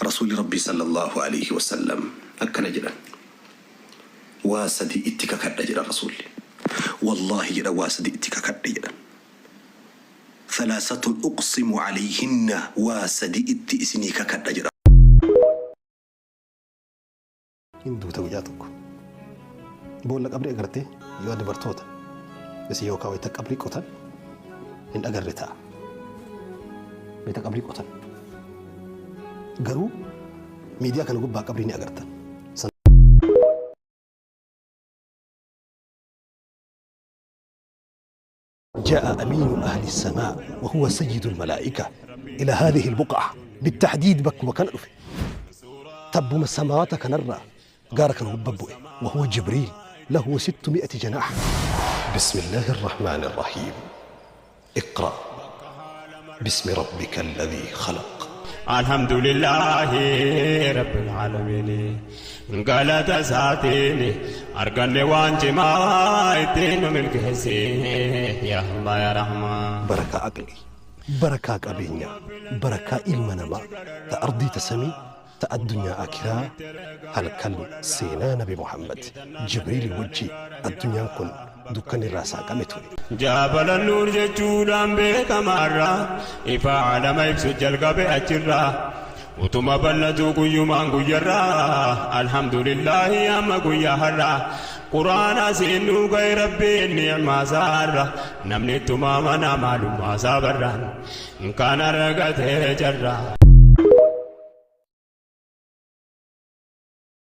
Rasuulli Rabbii sallallaahu aleyhi wa sallam akkana jedhan, Waa sadi itti kakadha jedhan Rasuulli. Wallaahi jedhan waa sadi itti kakadhe jedhan. Thalaasatun uqsimu aleyhinna waa sadi itti isinii kakadha jedhan. Hin duuta guyyaa tokko. Boolla qabrii agartee yoo dubartoota isin yookaan wayita qabrii qotan hin agarre ta'a. Wayita qabrii qotan. Garuu miidiyaa kana gubbaa qabrii ni agartan. جاء أمين أهل السماء وهو سيد الملائكة إلى هذه البقعة بالتحديد بك وكان تبم السماوات كنرى جارك وهو جبريل له 600 جناح. بسم الله الرحمن الرحيم. اقرأ باسم ربك الذي خلق. Alhamdulillaahi Rabbil Aalamiin galata isaatiin arganne waan cimaa ittiin nu milkeessi yaa Allah yaa Rahmaan. Barakaa aqlii, barakaa qabeenyaa, barakaa ilma namaa, ta ardii ta samii, ta addunyaa aakiraa, halkan seenaa nabi Muhammad Jibriilii wajji addunyaan kun dukkanni irraa saaqame ture. Jabala Nuur jechuudhaan beekama har'a, ifa aalama ibsu jalqabe achirraa. Utuma bal'atuu guyyumaan guyyarraa, alhamdulillaahi amma guyyaa har'aa. Qur'aana asiin nuu gahe Rabbiin ni'maa isaa har'a, namni ittuma amana maalummaa isaa barraan, kan argate carraa.